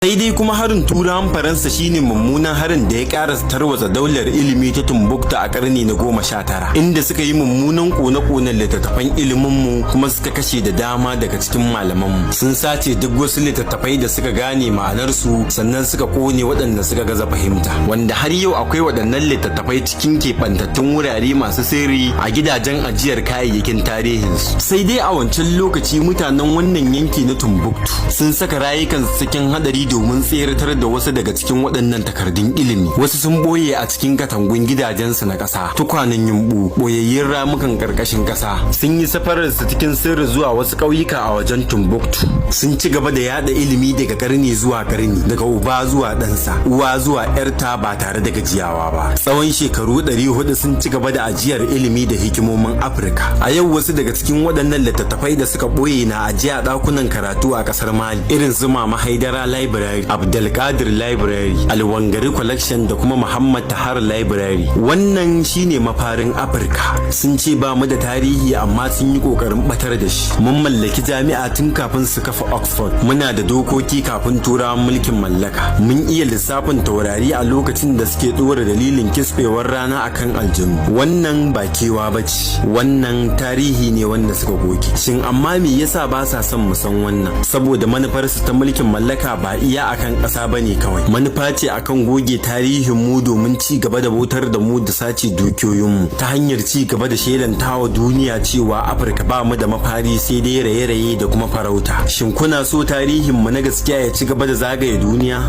Sai dai kuma harin Turawan Faransa shine mummunan harin da ya ƙara tarwatsa daular ilimi ta Tumbuktu a karni na 19, inda suka yi mummunan kone-konen littattafan iliminmu kuma suka kashe da dama daga cikin malamanmu. Sun sace duk wasu littattafai da suka gane ma'anarsu, sannan suka kone waɗanda suka gaza fahimta, wanda har yau akwai waɗannan littattafai cikin keɓantattun wurare masu sirri a gidajen ajiyar kayayyakin tarihinsu. Sai dai a wancan lokaci mutanen wannan yanki na Tumbuktu sun saka rayukansu cikin hadari domin tseratar da wasu daga cikin waɗannan takardun ilimi. Wasu sun boye a cikin katangun gidajensu na ƙasa, tukwanen yumɓu, boyayyun ramukan ƙarƙashin ƙasa. Sun yi safararsu cikin sirri zuwa wasu ƙauyuka a wajen Tumbuktu. Sun ci gaba da yada ilimi daga karni zuwa karni, daga uba zuwa ɗansa, uwa zuwa ‘yarta, ba tare da gajiyawa ba. Tsawon shekaru 400 sun ci gaba da ajiyar ilimi da hikimomin Afirka. A yau wasu daga cikin waɗannan littattafai da suka ɓoye na ajiya ɗakunan karatu a ƙasar Mali, irin su Mama Haidara Library, Abdulkadir Library, Alwangari Collection da kuma Muhammad Tahar Library. Wannan shine mafarin Afirka. Sun ce ba mu da tarihi, amma sun yi ƙoƙarin batar da shi. Mun mallaki jami'a tun kafin su kafa Oxford. Muna da dokoki kafin Turawan mulkin mallaka. Mun iya lissafin taurari a lokacin da suke ɗora dalilin kisfewar rana akan aljanu. Wannan ba kewa ba ce, wannan tarihi ne wanda suka goge. Shin amma me yasa ba sa son mu san wannan? Saboda manufarsu ta mulkin mallaka ba iya akan ƙasa ba ne kawai, manufa ce akan goge tarihin mu domin ci gaba da bautar da mu da sace dukiyoyinmu ta hanyar ci gaba da shelantawa duniya cewa Afirka ba mu da mafari sai dai raye-raye da kuma farauta. Shin kuna so tarihin mu na gaskiya ya ci gaba da zagaye duniya?